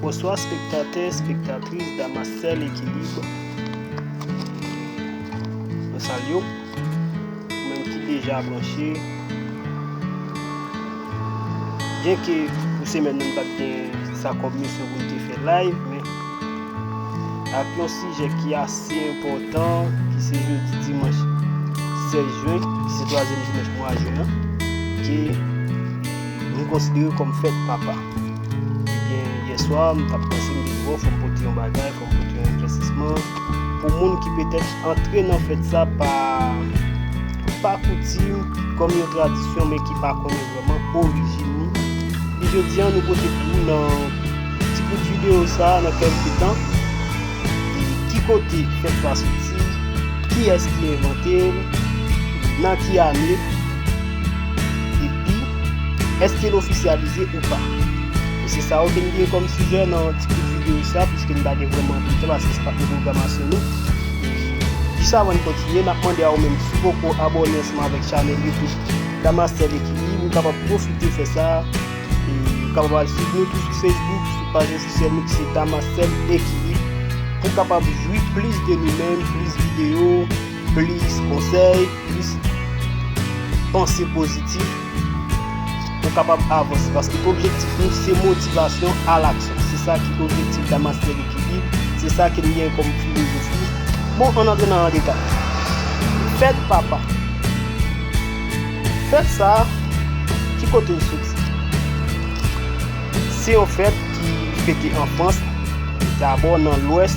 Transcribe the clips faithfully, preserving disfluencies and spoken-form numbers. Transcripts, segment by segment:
Bonswa, spektatè, spektatris Damas Sèl Ekilib. Nou salye w. Ou menm ki deja branche. Byenke pou semèn nan, nou pa t gen sa kòm misyon pou n te fè live, men ak yon sijè ki ase enpòtan, ki se jodi dimanch sèz jen, ki se twazyèm dimanch mwa jen an, ke nou konsidere kòm fèt papa. Ebyen, yèswa, m t ap panse, m di, bon, fò m pote yon bagay, fò m pote yon eklèsisman pou moun ki petèt antre nan fèt sa pa, pa koutim, kòm yon tradisyon, men ki pa konnen vrèman orijin li. E jodi a, nou pote pou ou nan ti bout videyo sa a, nan kèlke tan, e ki kote fèt sa soti, kiyès ki envante l, nan ki ane, epi èske l ofisyalize ou pa. E se sa yo ke n gen kòm sijè nan ti bout videyo sa, piske n pa gen vrèman anpil tan, paske se pa t nan pwogramasyon nou. E jis avan n kontinye, n ap mande a ou menm, si w poko abòne ansanm avèk chanèl YouTube Damas Sèl Ekilib, ou kapab pwofite fè sa. E ou kapab al swiv nou tou sou Facebook, sou paj ofisyèl nou ki se Damas Sèl Ekilib, pou w kapab jwi plis de nou menm, plis videyo, plis konsèy, plis panse pozitif, pou w kapab avanse. Paske objektif nou, se motivasyon a laksyon. Se sa ki objektif Damas Sèl Ekilib, se sa ke n gen kòm filozofi. Bon, ann antre nan detay. Fèt papa. Fèt sa, ki kote l soti? Se yon fèt ki fete an Frans, dabò nan lwès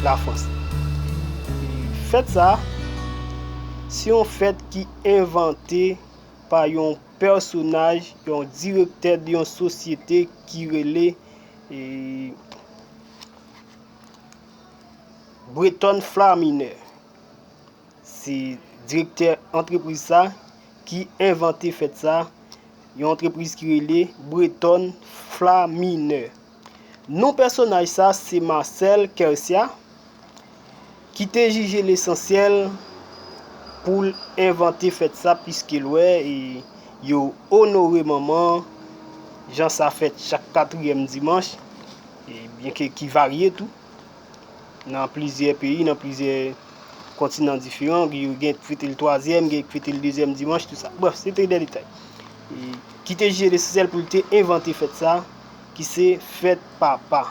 Lafrans. Fèt sa, se yon fèt ki envante pa yon pèsonaj, yon direktè de yon sosyete ki rele, e, Breton Flaminer. Se direktè antrepriz sa ki envante fèt sa, yon antrepriz ki rele Breton Flaminer. Non pèsonaj sa se Marcel Kercia, ki te jije l esansyèl pou l envante fèt sa, piske l wè, e, yo onore manman, jan sa fèt chak katriyèm dimanch, e byenke ki varye tou, nan plizyè peyi, nan plizyè kontinan diferan, gen, gen k fete l twazyèm, gen k fete l dezyèm dimanch, tou sa. Brèf, se te de detay. E, ki te jije l esansyèl pou l te envante fèt sa, ki se fèt papa.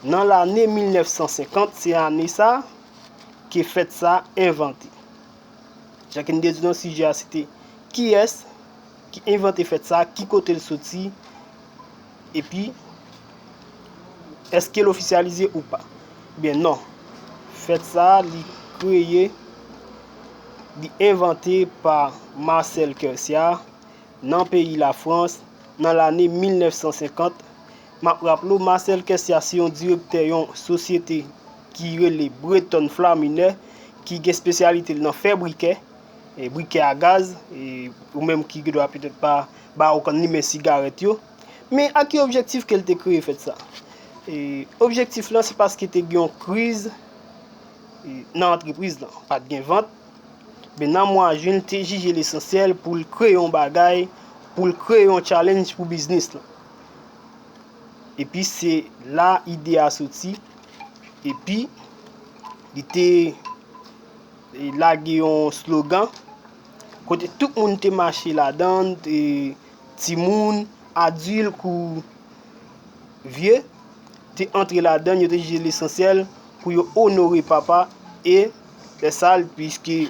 Nan lane mil nèf san senkant, se ane sa ke fèt sa envante. Jan ke n te di nan sijè a, se te kiyès ki envante fèt sa, ki kote l soti, epi èske l ofisyalize ou pa? Byen non. Fèt sa, li kreye, li envante pa Marcel Kercia nan peyi Lafrans nan lane mil nèf san senkant. M ap raple w, Marcel Kercia se yon direktè yon sosyete ki rele Breton Flaminer, ki gen espesyalite l nan fè brikè, e, brikè a gaz, e, ou menm ki gendwa petèt pa ba okenn limen sigarèt yo. Men ak ki objektif ke l te kreye fèt sa? E, objektif lan, se paske te gen yon kriz, e, nan antrepriz lan. Pa t gen vant. Men nan mwa jen, l te jije l esansyèl pou l kreye yon bagay, pou l kreye yon challenge pou biznis lan. Epi se la ide a soti. Epi li te, e, lage yon slogan kote tout moun te mache ladan l, e, timoun, adilt kou vye, te antre ladan l, yo te jije l esansyèl pou yo onore papa, e lè sa, piske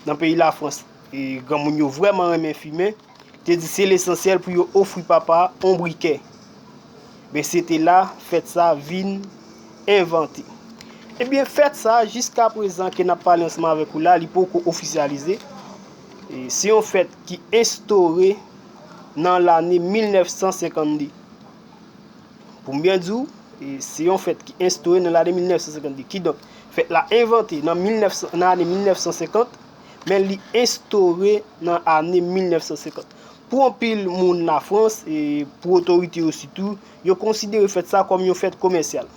nan peyi Lafrans, e, granmoun yo vrèman renmen fimen, te di se l esansyèl pou yo ofri papa yon brikè. Men se te la fèt sa vin envante. Ebyen, fèt sa, jiskaprezan ke n ap pale ansanm avèk ou la, li poko ofisyalize. E se yon fèt ki enstore nan lane mil nèf san senkannde. Pou m byen di w, e se yon fèt ki enstore nan lane mil nèf san senkannde. Kidonk, fèt la envante nan mil nèf san, nan ane mil nèf san senkant, men li enstore nan ane mil nèf san senkant. Pou anpil moun Lafrans, e pou otorite yo sitou, yo konsidere fèt sa kòm yon fèt komèsyal.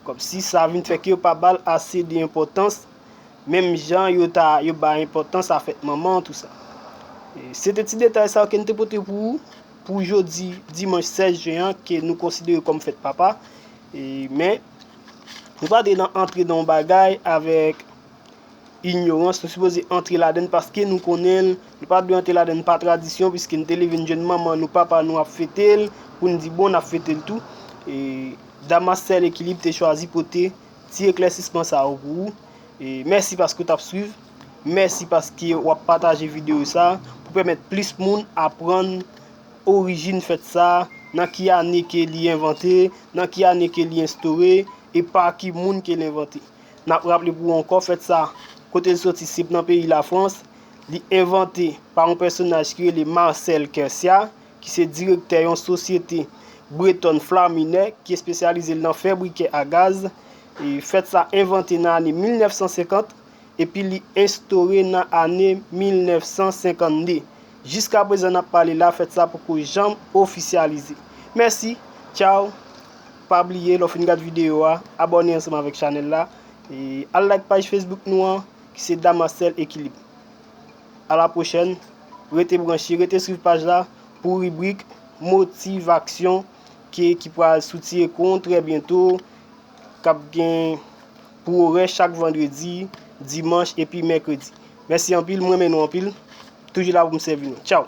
Kòmsi sa vin fè ke yo pa ba l ase de enpòtans, menm jan yo ta, yo bay enpòtans a fèt manman, tou sa. E se te ti detay sa yo ke n te pote pou ou. pou jodi dimanch sèz jen an ke nou konsidere kòm fèt papa. E, men, nou pa dwe nan antre nan yon bagay avèk inyorans, nou sipoze antre ladann paske nou konnen l, nou pa dwe antre ladann pa tradisyon, piske n te leve n jwenn manman nou, papa nou ap fete l, pou n di bon, n ap fete l tou. E Damas Sèl Ekilib te chwazi pote ti eklèsisman sa yo pou ou. E mèsi paske w t ap swiv, mèsi paske w ap pataje videyo sa pou pèmèt plis moun aprann orijin fèt sa, nan ki ane ke li envante, nan ki ane ke li enstore, e pa ki moun ke l envante. N ap raple pou ou ankò, fèt sa, kote l soti, se nan peyi Lafrans. Li envante pa yon pèsonaj ki rele Marcel Kercia, ki se direktè yon sosyete bretòn flaminè ki espesyalize l nan fè brikè a gaz. E fèt sa envante nan ane mil nèf san senkant, epi li enstore nan ane mil nèf san senkannde. Jiska prezan n ap pale la, fèt sa poko janm ofisyalize. Mèsi, tchaw. Pa bliye, lè w fin gad videyo a, abòne ansanm avèk chanèl la. E al like paj Facebook nou an, ki se Damas Sèl Ekilib. A la pwochèn, rete branche, rete swiv paj la pou ribrik motivaksyon ki, ki pral soti ekran trè byento, k ap gen pou orè chak vandredi, dimanch epi mèkredi. Mèsi anpil, mwen renmen nou anpil. Toujou la pou m sèvi nou. Tchaw!